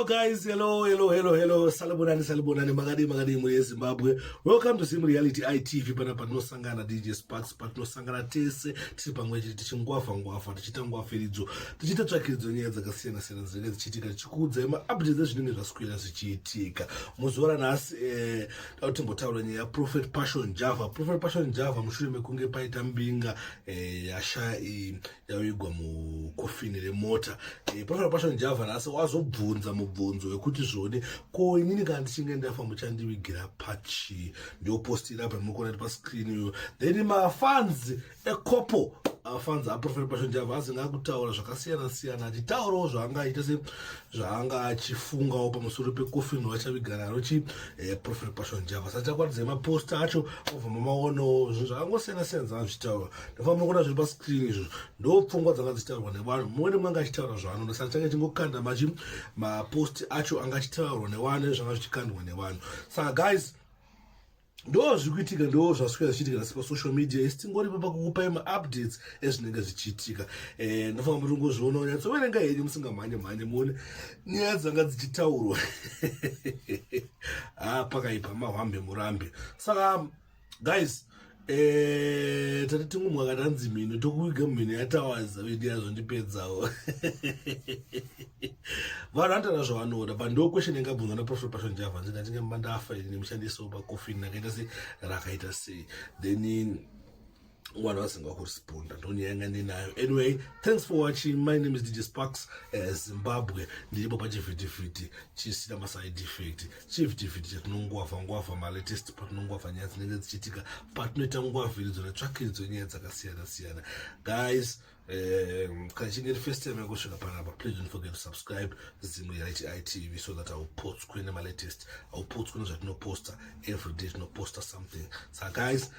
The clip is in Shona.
Guys, hello, hello, hello, hello. Salibonani, salibonani. Makadii, makadii, mhuri yeZimbabwe? Welcome to Zim Reality ITV. Pana patinosangana DJ Sparks, patinosangana tese tiri pamwe chete, tichingwavha ngwavha, tichiita ngwafiridzo, tichiita tsvakiridzo nyaya dzakasiyana siyana dzinenge dzichiitika, tichikuudzai maupdates ezvinenge zvaswera zvichiitika muzuva ranhasi. Tauti timbotaura nyaya yaProphet Passion Java. Prophet Passion Java, mushure mekunge paita mbinga yashaya iyi, yavigwa mukofini remota, Prophet Passion Java nhasi wazobvunza mubvunzo wekuti zvoni, ko inini kana ndichinge ndafa muchandivigira pachii? Ndiyopostira apa, munokuona ti pascreen iyo. Then mafans ekopo, afans aProphet Passion Java azinge akutaura zvakasiyana siyana, achitaurawo zvaangaita se zvaanga achifungawo pamusoro pekofini vachaviga naro chi Prophet Passion Java. Saka chakwatidzai maposta acho, obva mamaonawo zvinhu zvakangosiyana siyana dzanga zvichitaurwa. Ndofamba munokuona zviri pascreen izvo, ndo pfungwa dzanga dzichitaurwa nevanhu. Mumwe nemumwe anga achitaura zvaanoda. Saka change chingokanda machi mapost acho anga achitaurwa nevanhu, zvanga zvichikandwa nevanhu. Saka guys, ndo zviri kuitika, ndo zvaswera zvichiitika nasi pasocial media. Isi tingoripo pakukupai maupdates ezvinenge zvichiitika. Ndofanira kuti ngozvionawo, nyatsoverenga henyu musingamhanye mhanye, muone nyaya dzanga dzichitaurwa. Ha, pakaipa, mahwambe murambe. Saka guys, tati tingumwa katanzi mhino tokuviga mhino yatawaza vedu, yazondipedzawo. Vanhu vanotaura zvavanoda, but ndo question ingabvunzwa naProphet Passion Java: nzi ndatinge mandafa ini nemushandiso pakofini rakaita sei, rakaita sei? Then vanhu vasinga kuresponda. Ndonyaya yanga ndinayo. Anyway, thanks for watching. My name is DJ Sparks, Zimbabwe. Ndiripo pachivhitivhiti chisina maside effect, chivhitivhiti chatinongwavha ngwavha malatest, patinongwavha nyaya dzinenge dzichiitika, patinoita ngwavhiridzo netsvakiridzo nyaya dzakasiyana siyana. Guys, kana chinge iri first time yakusvika panapa, please don't forget to subscribe Zim Reality ITV so that haupotswe nemalatest, haupotswe nezvatinoposta. Every day tinoposta something. Saka guys,